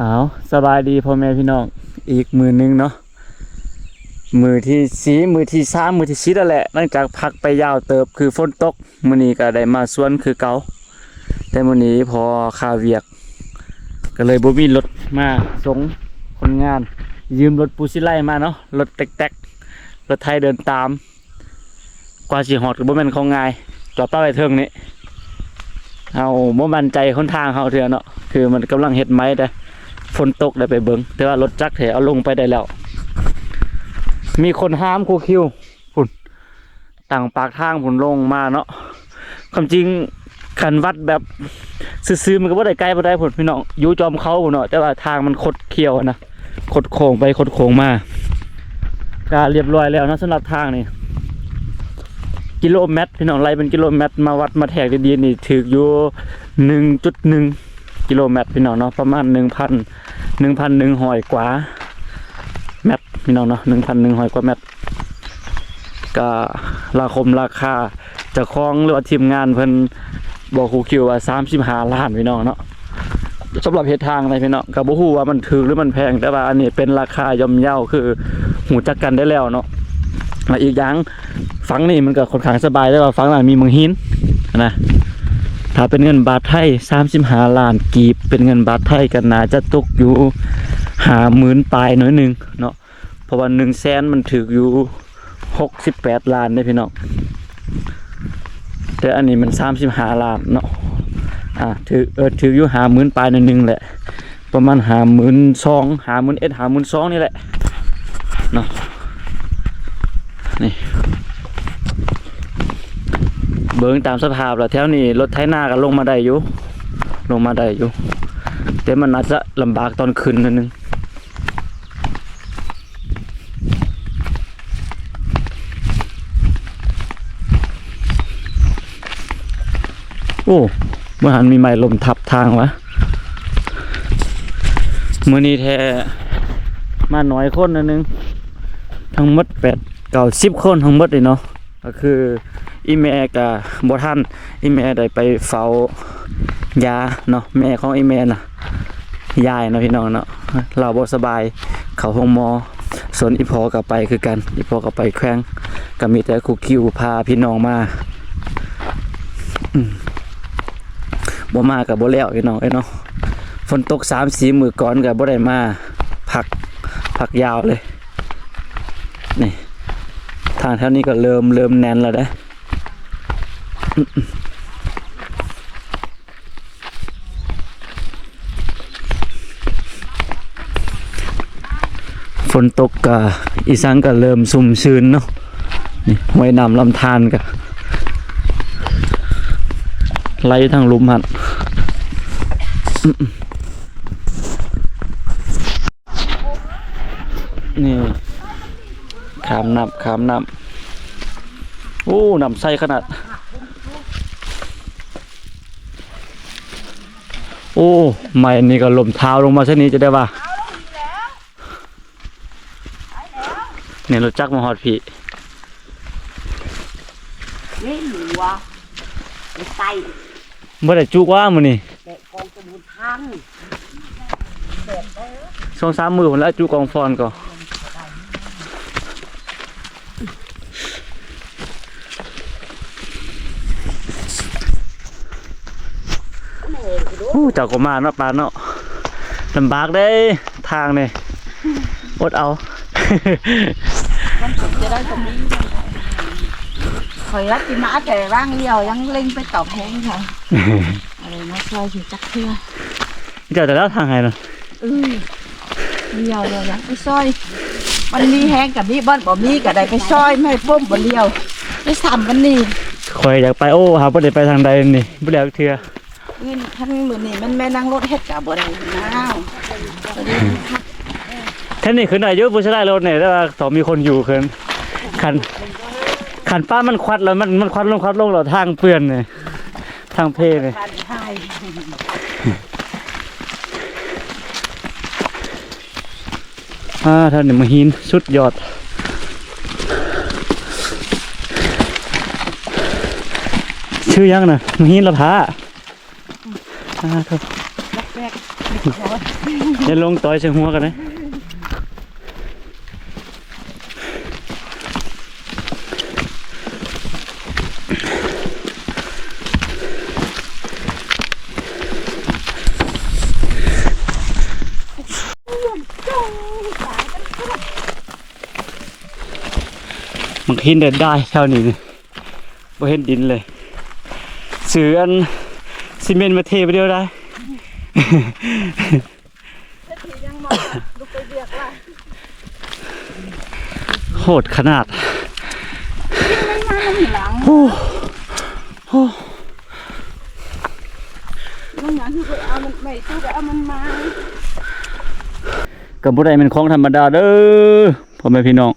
ອ້າວ ສະບາຍດີພໍ່ແມ່ພີ່ນ້ອງ ອີກມື້ໜຶ່ງເນາະ ມື້ທີສີ່ ມື້ທີສາມ ມື້ທີສີ່ແລ້ວແຫຼະ ຫຼັງຈາກພັກໄປຍາວເຕີບ ຄືຝົນຕົກ ມື້ນີ້ກໍໄດ້ມາສວນຄືເກົ່າ ແຕ່ມື້ນີ້ພໍຄາວຽກ ກໍເລີຍບໍ່ມີລົດມາສົ່ງຄົນງານ ຢືມລົດປູຊິໄລມາເນາະ ລົດແຕັກໆ ລົດໄຖເດີນຕາມ ກວ່າຊິຮອດກໍບໍ່ແມ່ນຂອງງ່າຍ ຈອດປະໄວ້ເທິງນີ້ ເຮົາບໍ່ໝັ້ນໃຈຫົນທາງເຮົາເທື່ອເນາະ ຄືມັນກຳລັງເຮັດໃໝ່ ແຕ່ຝົນຕົກໄດ້ໄປເບິ່ງ ແຕ່ວ່າລົດຈັກແທ້ເອົາລົງໄປໄດ້ແລ້ວ ມີຄົນຫາມຄູຄິວພຸ້ນ ຕັ້ງປາກທາງພຸ້ນລົງມາເນາະ ຄວາມຈິງຄັນວັດແບບຊື່ໆ ມັນກໍບໍ່ໄດ້ໄກປານໃດພຸ້ນ ພີ່ນ້ອງ ຢູ່ຈອມເຂົາພຸ້ນເນາະ ແຕ່ວ່າທາງມັນຄົດ ຂຽວນະ ຄົດໂຄ້ງໄປຄົດໂຄ້ງມາ ກະລຽບລ້ອຍແລ້ວເນາະ ສຳລັບທາງນີ້ ກິໂລແມັດ ພີ່ນ້ອງ ໄລ່ເປັນກິໂລແມັດ ມາວັດມາແທກດີໆ ນີ້ຖືກຢູ່ ໜຶ່ງຈຸດໜຶ່ງ ກິໂລແມັດ ພີ່ນ້ອງເນາະ ປະມານ ໜຶ່ງພັນ ໜຶ່ງພັນໜຶ່ງຮ້ອຍກວ່າແມັດ ພີ່ນ້ອງເນາະ ໜຶ່ງພັນໜຶ່ງຮ້ອຍກວ່າແມັດ ກະລາຄົມລາຄາ ເຈົ້າຂອງ ຫຼືວ່າທີມງານເພິ່ນບອກຄູຄິວວ່າ ສາມສິບຫ້າລ້ານ ພີ່ນ້ອງເນາະ ສຳລັບເຮັດທາງນະ ພີ່ນ້ອງ ກໍບໍ່ຮູ້ວ່າມັນຖືກ ຫຼືມັນແພງ ແຕ່ວ່າອັນນີ້ເປັນລາຄາຍ່ອມເຍົາ ຄືຮູ້ຈັກກັນໄດ້ແລ້ວເນາະ ແລະ ອີກຢ່າງຝັ່ງນີ້ມັນກໍຂ້ອນຂ້າງສະບາຍ ແຕ່ວ່າຝັ່ງນັ້ນມີໝາກຫີນນະ ຖ້າເປັນເງິນບາດໄທ ສາມສິບຫ້າລ້ານກີບ ເປັນເງິນບາດໄທກໍໜ້າຈະຕົກຢູ່ ຫ້າໝື່ນປາຍໜ້ອຍໜຶ່ງເນາະ ເພາະວ່າ ໜຶ່ງແສນ ມັນຖືກຢູ່ ຫົກສິບແປດລ້ານເດ້ພີ່ນ້ອງ ແຕ່ອັນນີ້ມັນ ສາມສິບຫ້າລ້ານເນາະ ອ່າ ຖືກ ເອີ ຖືກຢູ່ ຫ້າໝື່ນປາຍໜ້ອຍໜຶ່ງແຫຼະ ປະມານ ຫ້າໝື່ນສອງ ຫ້າໝື່ນເອັດ ຫ້າໝື່ນສອງນີ້ແຫຼະເນາະ ນີ້ ເບິ່ງຕາມສະພາບແລ້ວ ແຖວນີ້ລົດໄຖນາກໍລົງມາໄດ້ຢູ່ ລົງມາໄດ້ຢູ່ ແຕ່ມັນອາດຈະລຳບາກຕອນຂຶ້ນໜ້ອຍໜຶ່ງ. ໂອ້ ບໍ່ທັນມີໄມ້ລົ້ມທັບທາງວະ ມື້ນີ້ແທ້ມາໜ້ອຍຄົນໜ້ອຍໜຶ່ງ ທັງໝົດແປດເກົ້າສິບຄົນທັງໝົດເລີຍເນາະ ກໍຄືອີ່ແມ່ກໍບໍ່ທັນ ອີ່ແມ່ໄດ້ໄປເຝົ້າຢາເນາະ ແມ່ຂອງອີ່ແມ່ນະ ຍາຍເນາະ ພີ່ນ້ອງເນາະ ລາວບໍ່ສະບາຍ ເຂົ້າໂຮງໝໍ ສ່ວນອີ່ພໍ່ກໍໄປຄືກັນ ອີ່ພໍ່ກໍໄປແຂວງ ກໍມີແຕ່ຄູຄິວພາພີ່ນ້ອງມາ ອືມ ບໍ່ມາກໍບໍ່ແລ້ວ ພີ່ນ້ອງເອີຍເນາະ ຝົນຕົກສາມສີ່ມື້ກ່ອນກໍບໍ່ໄດ້ມາ ພັກ ພັກຍາວເລີຍ ນີ້ ທາງແຖວນີ້ກໍເລີ່ມ ເລີ່ມແໜ້ນແລ້ວເດ້. ຝົນຕົກກະອີ່ສັງກະເລີ່ມຊຸ່ມຊື່ນເນາະ ນີ້ຫ້ວຍນ້ຳລຳທານກະໄຫຼທາງລຸ່ມຫັ້ນ ນີ້ ຂ້າມນ້ຳ ຂ້າມນ້ຳ ໂອ້ ນ້ຳໃສຂະໜາດ ໂອ້ ໄມ້ນີ້ກໍລົ້ມທ້າວລົງມາຊັ້ນນີ້ ຈະໄດ້ວ່າ ນີ້ລົດຈັກມາຮອດພີ້ ເລ່ນຫົວ ໄປໃສ່ ບໍ່ໄດ້ຈຸກວ່າມື້ນີ້ ແບກກອງສະໝຸດທັນ ສອງສາມມື້ພຸ້ນລະ ຈຸກອງຟອນກໍ ໂອ້ ເຈົ້າກໍມາເນາະ ປານເນາະ ລຳບາກເດ້ ທາງນີ້ ອົດເອົາ ມັນເປັນຈະໄດ້ກໍມີ ຂ້ອຍວ່າຊິມາແຕ່ວ່າງດຽວ ຍັງເລັ່ງໄປຕອບແຮງເຂົາ ເອົາມາຊ່ອຍຊິຈັກເທື່ອ ເຈົ້າແຕ່ລະທາງໃຫ້ນະ ເອີ ດຽວ ດຽວ ດຽວ ໄປຊ່ອຍ ມັນມີແຮງກໍມີ ບ່ອນບໍ່ມີກໍໄດ້ໄປຊ່ອຍ ແມ່ປົ້ມບໍ່ດຽວ ໄປຊ້ຳມັນນີ້ ຂ້ອຍຢາກໄປ ໂອ້ ຫາບໍ່ໄດ້ໄປທາງໃດນີ້ ບໍ່ໄດ້ເທື່ອ ອື່ນ ຄັນມື້ນີ້ແມ່ນແມ່ນັ່ງລົດເຮັດກໍບໍ່ໄດ້ນາວ ແຖວນີ້ຂຶ້ນໄດ້ຢູ່ ຜູ້ຊາຍລົດນີ້ ແຕ່ວ່າຕ້ອງມີຄົນຢູ່ຂຶ້ນ ຄັນ ຄັນປ້າມັນຄວັດແລ້ວ ມັນ ມັນຄວັດລົງ ຄວັດລົງແລ້ວທາງເປື້ອນນີ້ ທາງເພນີ້ ອ່າ ທ່ານນີ້ ມາຫີນສຸດຍອດ ຊື່ຫຍັງນະ ມາຫີນລະພາ ອ່າ ໂທ້ ແບກ ຢ່າລົງຕ່ອຍໃສ່ຫົວກັນເດ້. ມັນເຫັນແຕ່ດາຍແຖວນີ້ນີ້ ບໍ່ເຫັນດິນເລີຍ. ຊື້ອັນຊີເມັນມາເທໄປດຽວໄດ້. ເຮັດຫຍັງມາ ລຸກໄປວຽກລະ ໂຫດຂະໜາດ. ໂອ້ ໂອ້ ມັນຫຍັງຄືໄປເອົາມັນ ໄມ້ຕູ້ໄປເອົາມັນມາ ກໍບໍ່ໄດ້ແມ່ນຂອງທຳມະດາເດີ້ ພໍ່ແມ່ພີ່ນ້ອງ.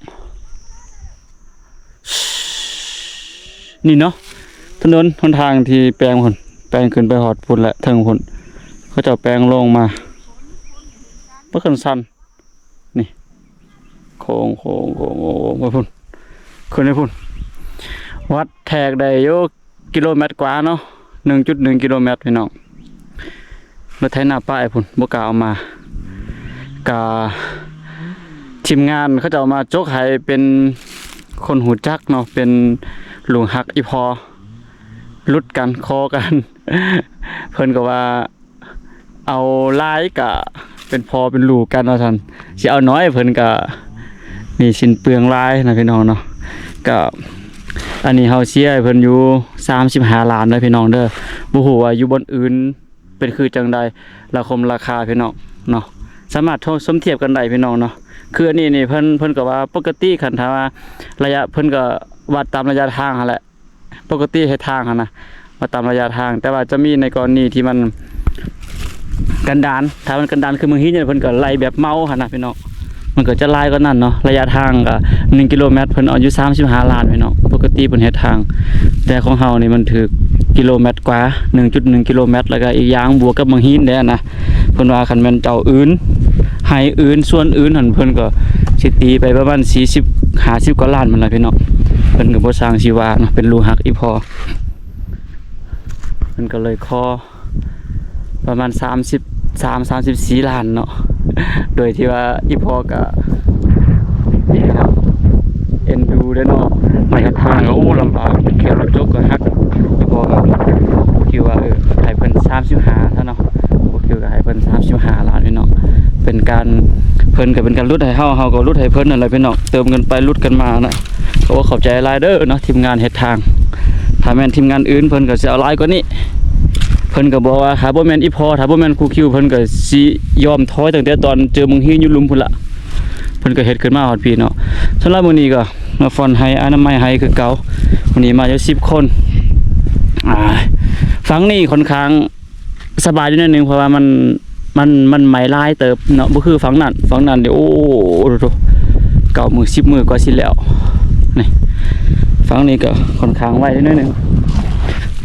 ນີ້ເນາະ ຖະໜົນຫົນທາງທີ່ແປງພຸ້ນ ແປງຂຶ້ນໄປຮອດພຸ້ນແຫຼະ ເທິງພຸ້ນ ເຂົາເຈົ້າແປງລົງມາ ບໍ່ຂຶ້ນຊັນ ນີ້ ໂຄ້ງໆໆ ໄປພຸ້ນ ຂຶ້ນໄປພຸ້ນ ວັດແທກໄດ້ຢູ່ ກິໂລແມັດກວ່າເນາະ ໜຶ່ງຈຸດໜຶ່ງກິໂລແມັດ ພີ່ນ້ອງ. ລົດໄຖນາປ້າຍພຸ້ນ ບໍ່ກ້າເອົາມາ ກະທີມງານເຂົາເຈົ້າມາຈົກໃຫ້ເປັນຄົນຮູ້ຈັກເນາະ ເປັນລູກຮັກອີ່ພໍ່ ຫຼຸດກັນ ຂໍກັນ ເພິ່ນກໍວ່າ ເອົາຫຼາຍກະເປັນພໍ່ເປັນລູກກັນວ່າຊັ້ນ ຊິເອົາໜ້ອຍເພິ່ນກະໜີ້ສິນເປືອງຫຼາຍນະ ພີ່ນ້ອງເນາະ. ກະອັນນີ້ເຮົາເຊຍໃຫ້ເພິ່ນຢູ່ສາມສິບຫ້າລ້ານເດີ ພີ່ນ້ອງເດີ. ບໍ່ຮູ້ວ່າຢູ່ບ່ອນອື່ນເປັນຄືຈັ່ງໃດ ລາຄົມລາຄາ ພີ່ນ້ອງເນາະ ສາມາດໂທສົມທຽບກັນໄດ້ ພີ່ນ້ອງເນາະ. ຄືອັນນີ້ນີ້ເພິ່ນ ເພິ່ນກໍວ່າປົກກະຕິ ຄັນຖ້າວ່າໄລຍະ ເພິ່ນກໍວັດຕາມໄລຍະທາງຫັ້ນແຫຼະ ປົກກະຕິເຮັດທາງຫັ້ນນະ ວ່າຕາມໄລຍະທາງ ແຕ່ວ່າຈະມີໃນກໍລະນີທີ່ມັນກັນດານ ຖ້າມັນກັນດານຄືເມືອງຫີນ ເພິ່ນກໍໄລ່ແບບເໝົາຫັ້ນນະ ພີ່ນ້ອງ ມັນກໍຈະຫຼາຍກວ່ານັ້ນເນາະ. ໄລຍະທາງກໍໜຶ່ງກິໂລແມັດ ເພິ່ນເອົາຢູ່ສາມສິບຫ້າລ້ານ ພີ່ນ້ອງ ປົກກະຕິເພິ່ນເຮັດທາງ. ແຕ່ຂອງເຮົານີ້ມັນຖືກກິໂລແມັດກວ່າ ໜຶ່ງຈຸດໜຶ່ງກິໂລແມັດ ແລ້ວກໍອີກຢ່າງບວກກັບເມືອງຫີນແດ່ນະ ເພິ່ນວ່າຄັນແມ່ນເຈົ້າອື່ນ ໄຮ່ອື່ນ ສວນອື່ນຫັ້ນ ເພິ່ນກໍຊິຕີໄປປະມານສີ່ສິບ ຫ້າສິບກວ່າລ້ານພຸ້ນລະ ພີ່ນ້ອງ. ເພິ່ນກໍບໍ່ຊ່າງຊິວ່າເນາະ ເປັນລູກຮັກອີ່ພໍ່ ເພິ່ນກໍເລີຍຂໍປະມານສາມສິບສາມ ສາມສິບສີ່ລ້ານເນາະ ໂດຍທີ່ວ່າອີ່ພໍ່ກໍເອັນດູເດ້ເນາະ. ມາເຮັດທາງກໍ ໂອ້ ລຳບາກ ແຄ່ລົດຈົກກໍຫັກ ອີ່ພໍ່ກໍຄິດວ່າ ເອີ ໃຫ້ເພິ່ນສາມສິບຫ້າຊະເນາະ ບໍ່ຄິດວ່າໃຫ້ເພິ່ນສາມສິບຫ້າລ້ານ ພີ່ນ້ອງ. ເປັນການ ເພິ່ນກໍເປັນການຫຼຸດໃຫ້ເຮົາ ເຮົາກໍຫຼຸດໃຫ້ເພິ່ນນັ້ນແຫຼະ ພີ່ນ້ອງ ເຕີມກັນໄປຫຼຸດກັນມານະ. ກໍຂໍຂອບໃຈຫຼາຍເດີເນາະ ທີມງານເຮັດທາງ. ຖ້າແມ່ນທີມງານອື່ນ ເພິ່ນກໍຊິເອົາຫຼາຍກວ່ານີ້ ເພິ່ນກໍບອກວ່າ ຖ້າບໍ່ແມ່ນອີ່ພໍ່ ຖ້າບໍ່ແມ່ນຄູຄິວ ເພິ່ນກໍຊິຍອມຖອຍຕັ້ງແຕ່ຕອນເຈີເມືອງຫີນຢູ່ລຸ່ມພຸ້ນລະ. ເພິ່ນກໍເຮັດຂຶ້ນມາຮອດພີ້ເນາະ. ສຳລັບມື້ນີ້ກໍມາຟອນໄຮ່ ອະນາໄມໄຮ່ຄືເກົ່າ. ມື້ນີ້ມາຢູ່ສິບຄົນ. ອ່າ ຝັ່ງນີ້ຂ້ອນຂ້າງ ສະບາຍຢູ່ໜ້ອຍໜຶ່ງ ເພາະວ່າມັນ ມັນ ມັນໄໝ້ຫຼາຍເຕີບເນາະ ບໍ່ຄືຝັ່ງນັ້ນ. ຝັ່ງນັ້ນນີ້ ໂອ້ ໂອ້ ໂອ້ ເກົ້າມື້ ສິບມື້ກວ່າຊິແລ້ວ. ນີ້ ຝັ່ງນີ້ກໍຂ້ອນຂ້າງໄວໜ້ອຍໜຶ່ງ.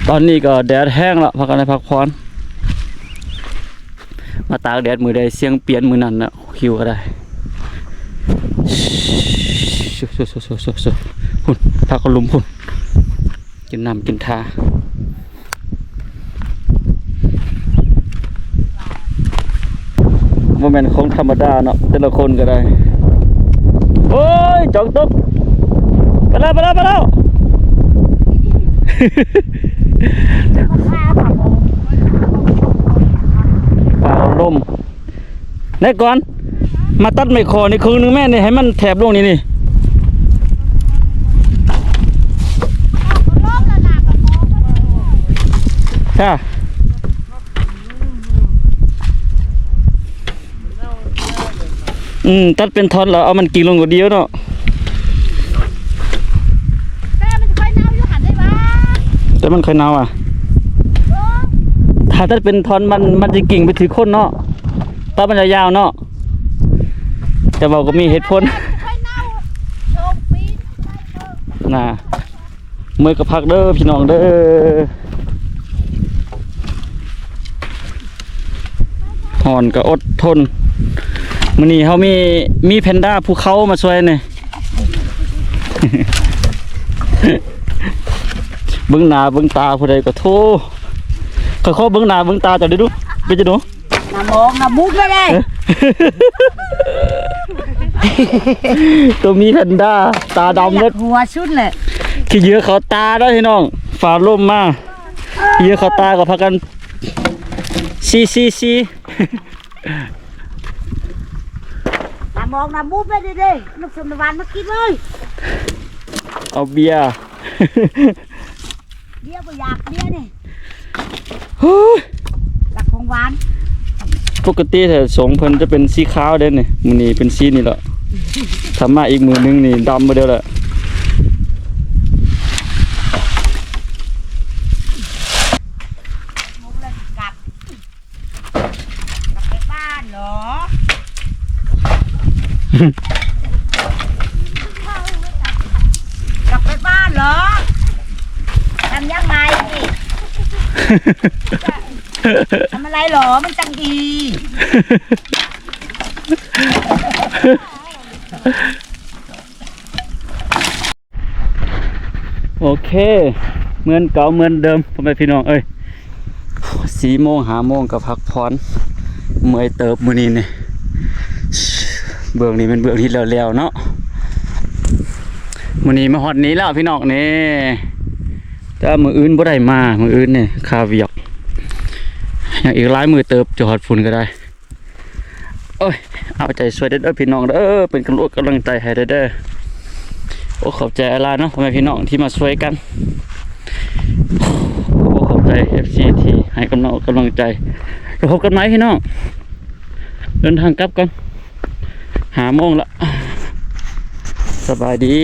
ຕອນນີ້ກໍແດດແຮງລະ ພາກັນໄດ້ພັກຜ່ອນ. ມາຕາກແດດມື້ໃດ ສຽງປ່ຽນມື້ນັ້ນນະ ຄິວກໍໄດ້. ພຸ້ນ ພາກັນລົມພຸ້ນ. ກິນນ້ຳກິນທ່າ ບໍ່ແມ່ນຂອງທຳມະດາເນາະ ແຕ່ລະຄົນກໍໄດ້. ໂອ້ຍ ຈອກຕົກ ໄປແລ້ວ ໄປແລ້ວ ໄປແລ້ວ. ຟ້າລົມ. ໄດ້ກ່ອນ ມາຕັດໄມ້ຂໍນີ້ເຄິ່ງໜຶ່ງແມ່ນີ້ ໃຫ້ມັນແຖບລົງນີ້ນີ້. ຈ້າ ອືມ ຕັດເປັນທ່ອນແລ້ວເອົາມັນກິ້ງລົງກໍດີເນາະ. ແຕ່ມັນຄ່ອຍເນົ່າຢູ່ຫັ້ນໄດ້ຫວາ ແຕ່ມັນຄ່ອຍເນົ່າອະ. ໂອ້ ຖ້າຕັດເປັນທ່ອນມັນ ມັນຈະກິ້ງໄປຖືກຄົນເນາະ. ຕັດມັນຍາວໆເນາະ ແຕ່ເວົ້າກໍມີເຫດຜົນນະ. ເມື່ອຍກໍພັກເດີພີ່ນ້ອງເດີ. ຮ້ອນກໍອົດທົນ. ມື້ນີ້ເຮົາມີ ມີແພນດ້າພູເຂົາມາຊ່ວຍນີ້. ເບິ່ງໜ້າເບິ່ງຕາຜູ້ໃດກໍໂທ. ຂ້ອຍຂໍເບິ່ງໜ້າເບິ່ງຕາເຈົ້າເດ້ດູ ເປັນຈັ່ງໃດ? ນ້ຳມອງນ້ຳມູກເລີຍເດ້ ຕົວມີແພນດ້າ ຕາດຳເບິດ ຫົວສຸດແຫຼະ ຂີ້ເຫຍື້ອເຂົ້າຕາເດີພີ່ນ້ອງ ຟ້າລົມມາ ຂີ້ເຫຍື້ອເຂົ້າຕາກໍພາກັນ ຊີ ຊີ ຊີ ນ້ຳມອງນ້ຳມູກເລີຍເດ້ ລູກສົມນະຫວານມາກິນເລີຍ ເອົາເບຍ ເບຍບໍ່ຢາກເບຍນີ້ ເຮີ້ຍ ຢາກຂອງຫວານ ປົກກະຕິແທ້ ສົງເພິ່ນຈະເປັນສີຂາວເດ້ນີ້ ມື້ນີ້ເປັນສີນີ້ລະ ຖ້າມາອີກມື້ໜຶ່ງນີ້ດຳໝົດແລ້ວລະ ກັບ ກັບໄປບ້ານເນາະ ກັບໄປບ້ານເນາະ ທຳຍັງໄງນີ້ ທຳອະໄລຫຼໍ ມັນຈັ່ງດີ. ໂອເຄ ເໝືອນເກົ່າເໝືອນເດີມ ພໍ່ແມ່ພີ່ນ້ອງເອີຍ ສີ່ໂມງ ຫ້າໂມງກໍພັກຜ່ອນ ເມື່ອຍເຕີບມື້ນີ້ນີ້ ເບື້ອງນີ້ແມ່ນເບື້ອງທີ່ແລ້ວໆເນາະ ມື້ນີ້ມາຮອດນີ້ແລ້ວພີ່ນ້ອງນີ້ ແຕ່ມື້ອື່ນບໍ່ໄດ້ມາ ມື້ອື່ນນີ້ຄາວຽກ ຍັງອີກຫຼາຍມື້ເຕີບຈະຮອດພຸ້ນກໍໄດ້. ໂອ້ຍ ເອົາໃຈຊ່ວຍເດີພີ່ນ້ອງເດີ ເປັນກຳລັງ ກຳລັງໃຈໃຫ້ເດີ ໂອ້ ຂອບໃຈຫຼາຍເນາະ ພໍ່ແມ່ພີ່ນ້ອງທີ່ມາຊ່ວຍກັນ ໂອ້ ຂອບໃຈເອັຟຊີທີ່ໃຫ້ກຳລັງ ກຳລັງໃຈ ແລ້ວພົບກັນໃໝ່ພີ່ນ້ອງ ເດີນທາງກັບກ່ອນ ຫ້າໂມງລະ ສະບາຍດີ.